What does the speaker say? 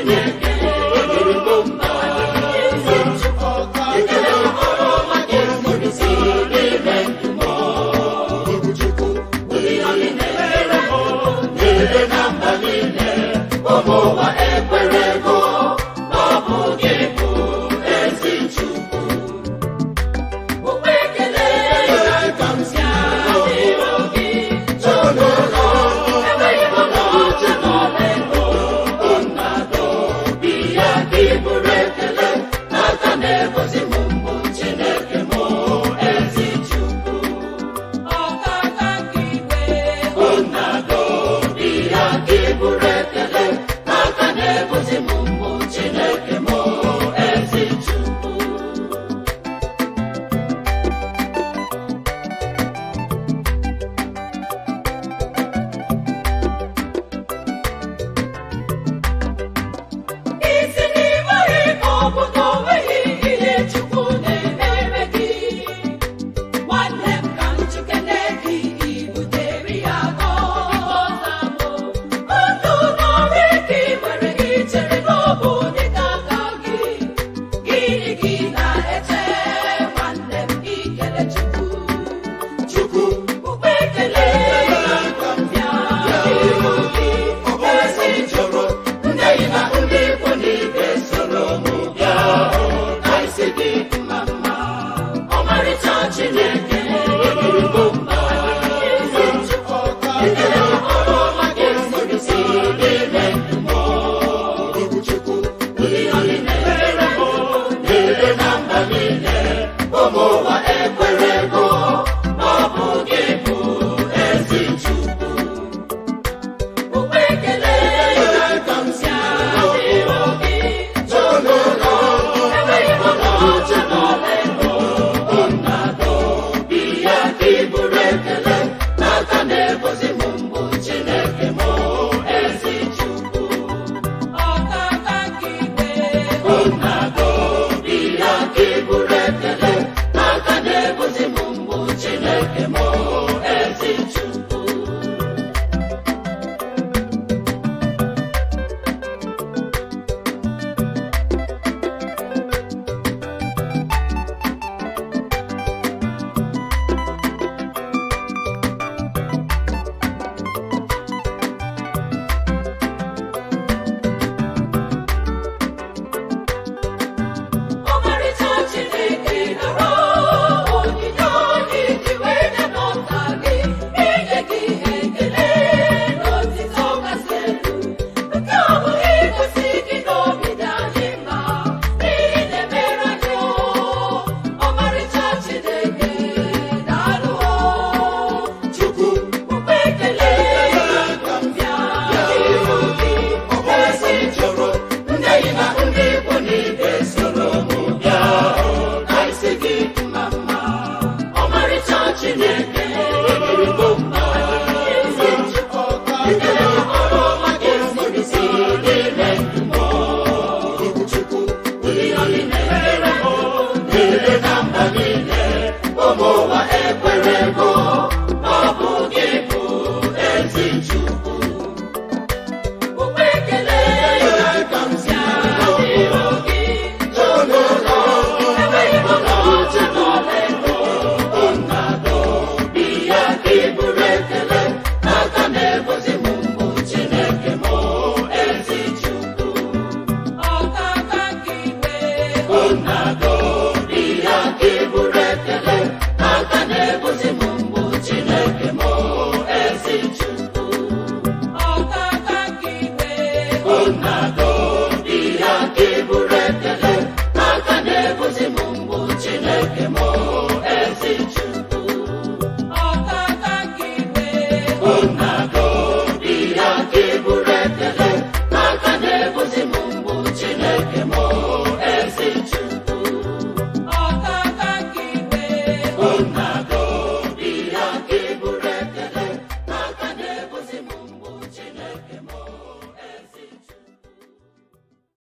Chineke erugo mba ezi Chukwu ekele ọrụ ọma gị si n'ime ndụ m ihe onye na-emere m na-ere na mba niile ụmụ ụwa ekwere ego na ọ bụ gị bụ ezi Chukwu okpe ekele ka m si adịrọ gị chọlọrọ enweghị m n'ọchị n'ọla ego nnado biya gị bụrụ ekele n'aka na-egosi m mbụ Chineke m ezi Chukwu Ọkaka nke igwe, nnado biya gị bụrụ ekele n'aka na-egosi m mbụ Chineke m ezi Chukwu. Isi n'ime ka ọ bụ na o nweghị ihe Chukwu na-emere gị. Nwanne m ka m jikere gị ibutere ya Ndụ n'ọrụ ike ị nwere ichere na ọ bụ dịka aka gị. Gịnị ka ị na-eche nwanne m ikele Chukwu? Chukwu Ukpe ekele ka m bịa n'ihu gị ezi Chukwu. Ndị enyi na ndị ikwu na ibe soro m bịa ka isi gị mma mma ọmarịcha Chineke erugo mba ezi Chukwu ekele ọrụ ọma gị si n'ime ndụ m ihe onye na-emere m na-ere na mba niile ụmụ ụwa ekwere ego na ọ bụ gị bụ ezi Chukwu. Ukpe ekele Ka m si adịrọ gị chọlọrọ enweghị m n'ọchị n'ọla ego nnado biya gị bụrụ ekele n'aka na-egosi m mbụ Chineke m ezi Chukwu. Ọkaka nke igwe, Nnado biya gị bụrụ ekele n'aka na-egosi m mbụ Chineke m ezi Chukwu. Ọmarịcha Chineke nọrọ onyinye anyị ji wee nabata gị inye gị ekele na otito kasị elu nke ọ bụ igosi gị na obi dị anyị mma n'ihi na-emere anyị ọmarịcha Chineke daalụ. Chukwu Ukpe ekele ka m bịa n'ihu gị ezi chọrọ ndị enyi na ndị ikwu na ibe soro m bịa ka isi gị mma mma ọmarịcha Chineke erugo mba ezi Chukwu ekele ọrụ ọma gị si n'ime ndụ m ihe onye na-emere m na-ere na mba niile ụmụ ụwa ekwere ego.